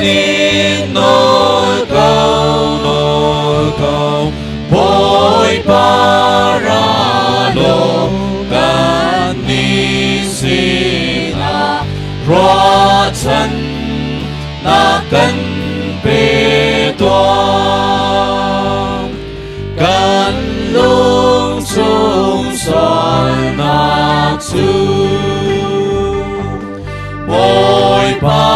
Kan in nawl ko, nawl ko, Bawipa ra law kan nih sinah ruahchan na kan pe tuah. Kan lung chung sualnak cu Bawipa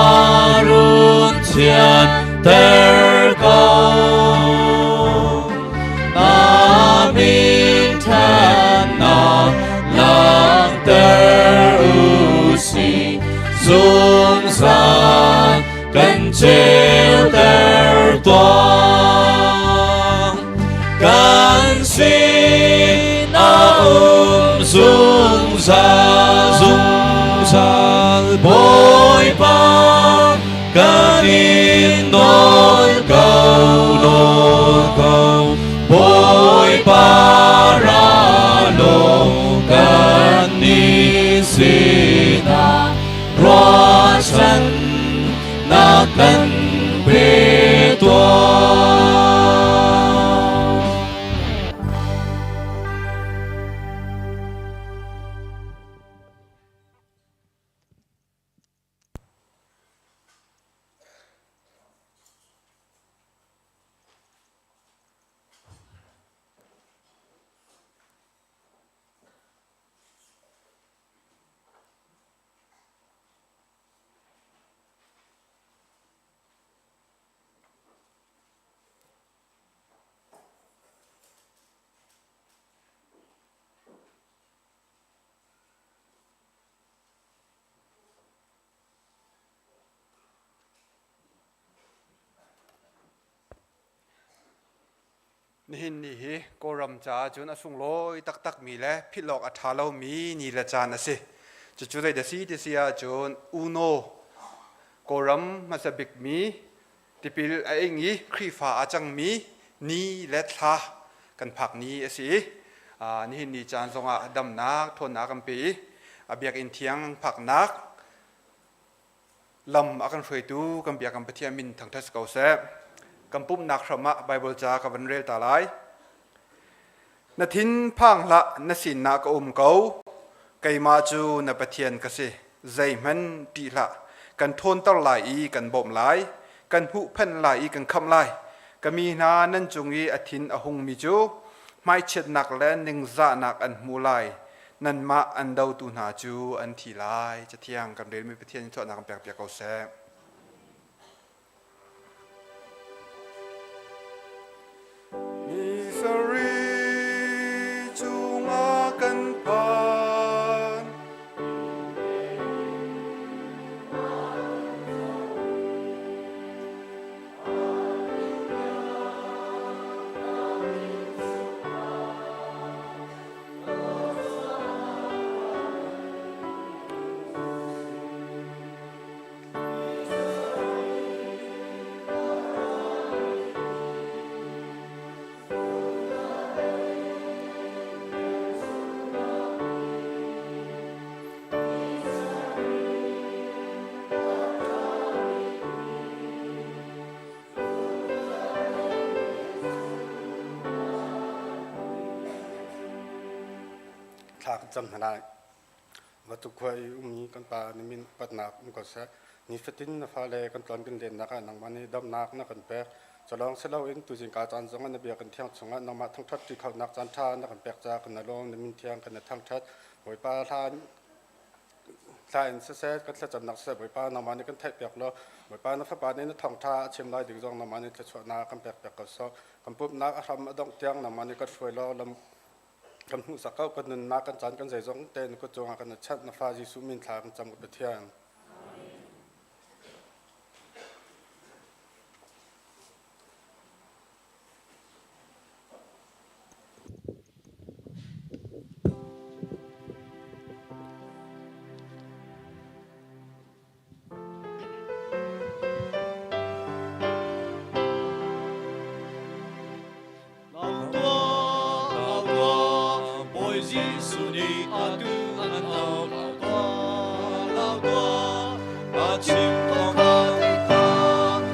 run thianter ko. Na min ṭhatnak langhter u sih, zungzal kan ceuter tuah. Kan sin a um zungzal, zungzal Bawipa kan in nawl ko, nawl ko. Bawipa ra law kan nih sinah ruahchan na kan pe tuah. Nihin ni hi Kawlram caah cun a sunglawi taktakmi le philh awk a ṭha lomi ni le caan a si. Cucu zei dah si ti si ahcun UNO Kawlram hmasa bikmi tipil a ing i Khrihfa a cangmi ni le thla kan phak ni a si i nihin ni caan zongah damnak ṭhawnnak kan pe i a biakinn thiang phaknak lam a kan hruaitu kan bia kan Pathian min thangṭhat si ko seh. Kan pumhnak hram ah Baibal ca ka van rel ta lai. Na thin phang hlah, na sinah ka um ko. Keimah cu na Pathian ka si. Zeihmanh ṭih hlah. Kan ṭhawnter lai i kan bawmh lai. Kan huhphenh lai i kan khamh lai. Ka mi hna nan cung i a thin a hungmi cu hmaichiatnak le ningzahnak an hmu lai. Nanmah an dotu hna cu an thi lai. Cathiang kan relmi Pathian in chuahnak kan pekpiak ko seh. Ni sarih chungah kan phan. Thla kan cam hna lai. Vatu khua i ummi kan pa na min upatnak um ko seh. Nifatin na fale kan tlawn kan lennak ah nangmah nih damnak na kan pek. Culawng si loin tuzing ka caan zongah na bia kan thiang chungah nangmah thangṭhat ṭi khonak caan ṭha na kan pek caah kan na lawm na min thiang kan na thangṭhat. Bawipa hla hla in siseh kan thlacamnak siseh Bawipa nangmah nih kan theihpiak law Bawipa na fapa nih na thawngṭha a chim lai ding zong nangmah nih thluachuahnak kan pekpiak ko sawh. Kan pumhnak a hram a dongh tiang nangmah nih kan hruai law lam kan hmuhsak ko kan nunnak kan caan kan zeizong te na kut cungah kan chanh na fa Jesuh min thla kan cam ka Pathian. Bawi Jesuh nih atu an au lau tuah, lau tuah, a chim thawng kha thei tuah.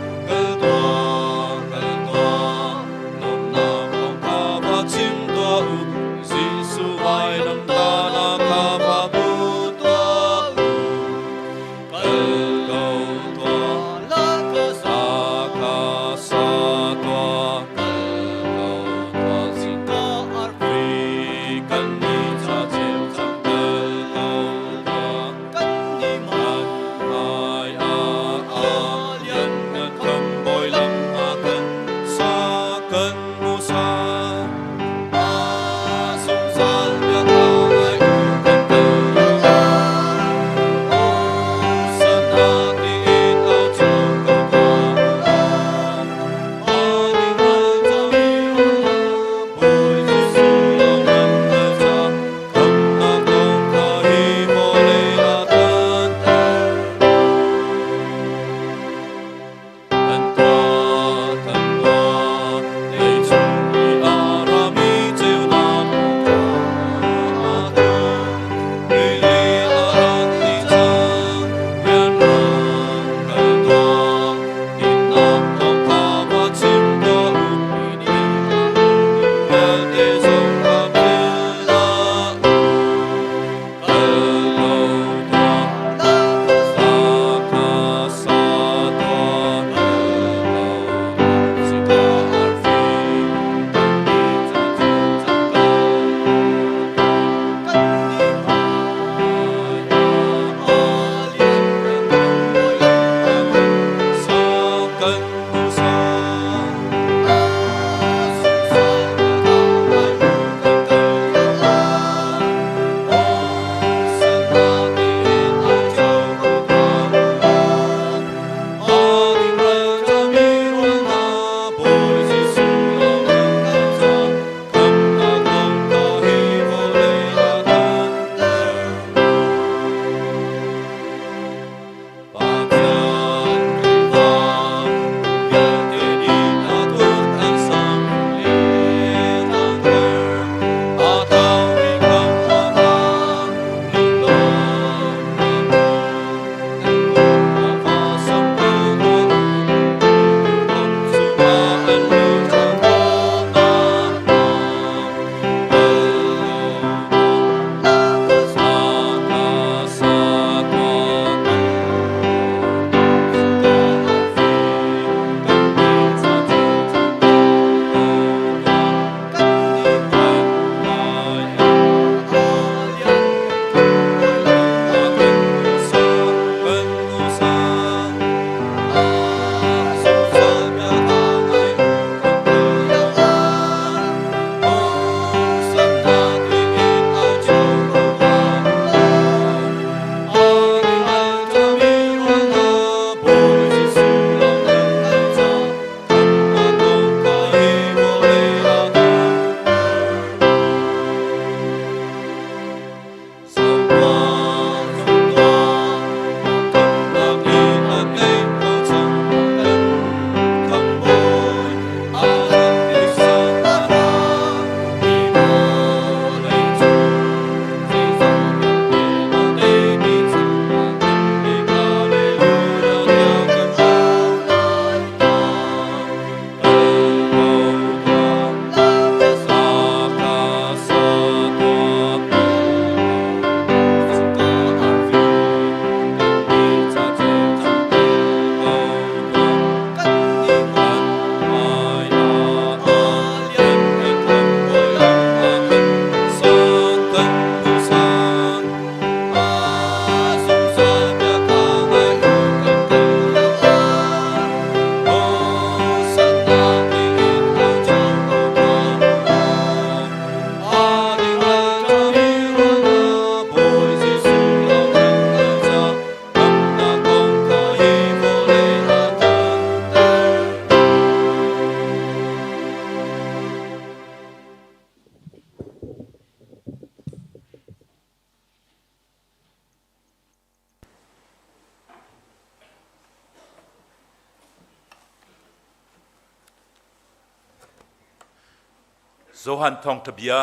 Johan thawngṭha bia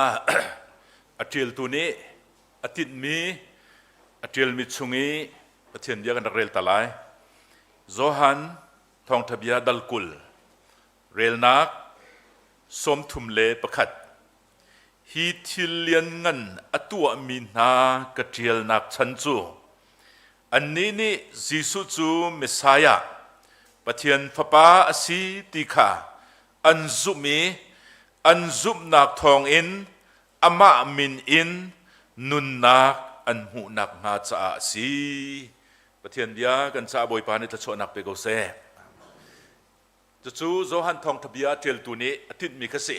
a ṭialtu nih a tinhmi a ṭialmi chung i Pathian bia kan rak rel ta lai. Johan thawngṭha bia dal 20 relnak 31. Hi thil lianngan a tuahmi hna ka ṭialnak chan cu annih nih Jesuh cu Messiah, Pathian Fapa a si ti kha an zumh i an zumhnak thawngin amah min in nunnak an hmuh nakhnga caah a si. Pathian bia kan caah Bawipa nih thluachuahnak pe ko seh. Cucu Johan thawngtha bia ṭialtu nih a tinhmi kha si.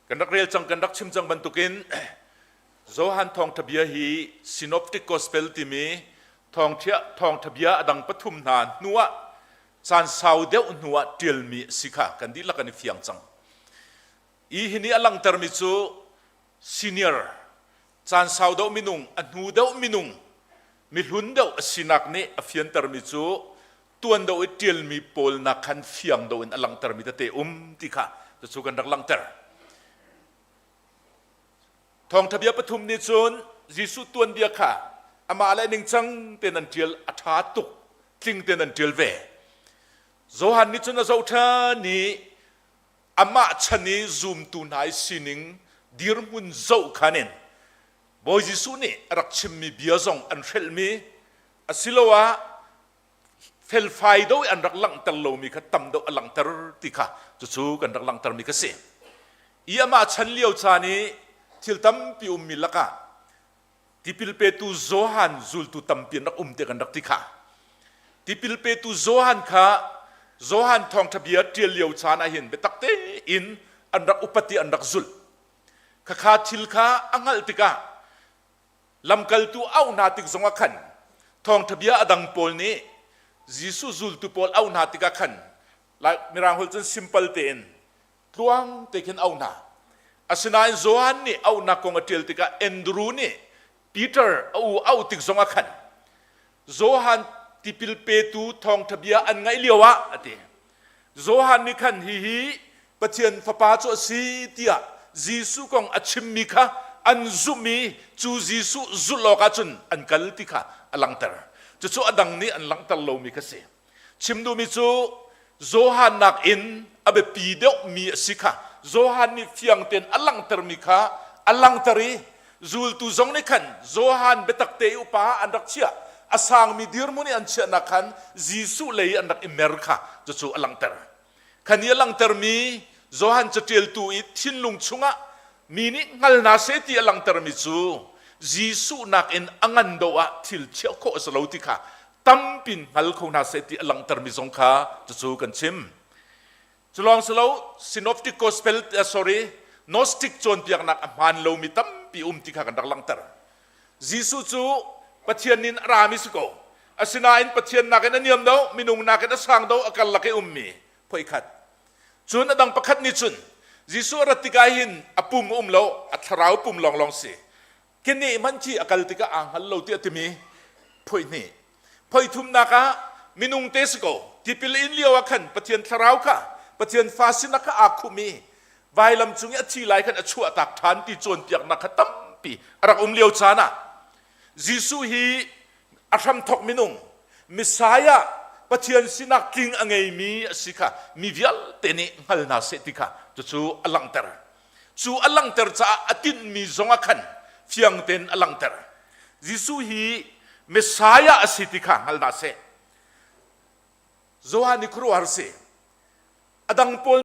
Kan rak rel cang, kan rak chim cang bantukin Johan thawngtha bia hi Synoptic Gospel timi thawngtha bia a dang pathum hna hnuah caan sau deuh hnuah ṭialmi a si kha kan dihlak kan i fiang cang. I hi nih a langhtermi cu senior caan sau deuh minung, a hnu deuh minung, mihlun deuh a sinak nih a fiantermi cu tuan deuh i ṭialmi pawl nak khan fiang deuh in a langhtermi tete um ti kha cucu kan rak langhter. Thawngṭha bia pathum nih cun Jesuh tuanbia kha amah le ningcang tein an ṭial a ṭha tuk tling tein an ṭial ve. Johan nih cun a zoh ṭhan i amah chan i zumtu hna i sining dirhmun zoh khan in Bawi Jesuh nih a rak chimmi bia zong an hrelhmi asiloah felfai deuh i an rak langhter lomi kha tam deuh a langhter ti kha cucu kan rak langhtermi kha si. I amah chan lio caan i thil tampi ummi lakah tipil petu Johan zultu tampi an rak um ti kan rak ti kha. Tipil petu Johan kha Johan thawngṭha bia ṭial lio caan ah hin biatak tein an rak upat i an rak zulh. Khakha thil kha a hngalh tikah lamkaltu auh hna tik zongah khan thawngṭha bia a dang pawl nih Jesuh zultu pawl auh hna tikah khan Mirang holh cun simple tein tluang te khin auh hna. Asinain Johan nih auhnak kong a ṭial tikah Andrew nih Peter a u auh tik zongah khan Johan tipil petu thawngṭha bia an ngaih lio ah a ti. Johan nih khan hihi Pathian Fapa cu a si tiah Jesuh kong a chimmi kha an zumh i cu Jesuh zulh awkah cun an kal ti kha a langhter. Cucu a dang nih an langhter lomi kha si. Chim duhmi cu Johan nakin a biapi deuhmi a si kha Johan nih fiang tein a langhtermi kha a langhter i zultu zong nih khan Johan biatak te i upa an rak chiah a sangmi dirhmun i an chiahnak khan Jesuh lei an rak i mer kha cucu a langhter. Kha ni a langhtermi Johan caṭialtu i thinlung chungah mi nih hngal hna seh ti a langhtermi cu Jesuh nakin a ngan deuh ah thil chiah khawh a si lo ti kha tampin hngal kho hna seh ti a langhtermi zong kha cucu kan chim. Cu lawng si lo Synoptic Gospel sorry Gnostic cawnpiaknak a hmaan lomi tampi um ti kha kan rak langhter. Jesuh cu Pathian in a rami si ko. Asinain Pathian nakin a niam do, minung nakin a sang do, a karlak i ummi phoikhat. Cun a dang pakhat nih cun Jesuh a rat tikah hin a pum a um lo, a thlarau pum lawnglawng si. Keneh hmanh khi a kal tikah aa hngal lo tiah timi phoi hnih. Phoi thumnak ah minung te si ko. Tipil in lio ah khan Pathian thlarau kha Pathian fa sinak kha aa khum i vailam cung i a thi lai khan a chuahtak ṭhan ti cawnpiaknak kha tampi a rak um lio caan ah Jesuh hi a hramthok minung Messiah Pathian sinak tling a ngeimi a si kha mi vialte nih hngal hna seh ti kha cucu a langhter. Cu a langhter caah a tinhmi zong ah khan fiang tein a langhter. Jesuh hi Messiah a si ti kha hngal hna seh. Johan i khuaruahhar si. A dang pawl.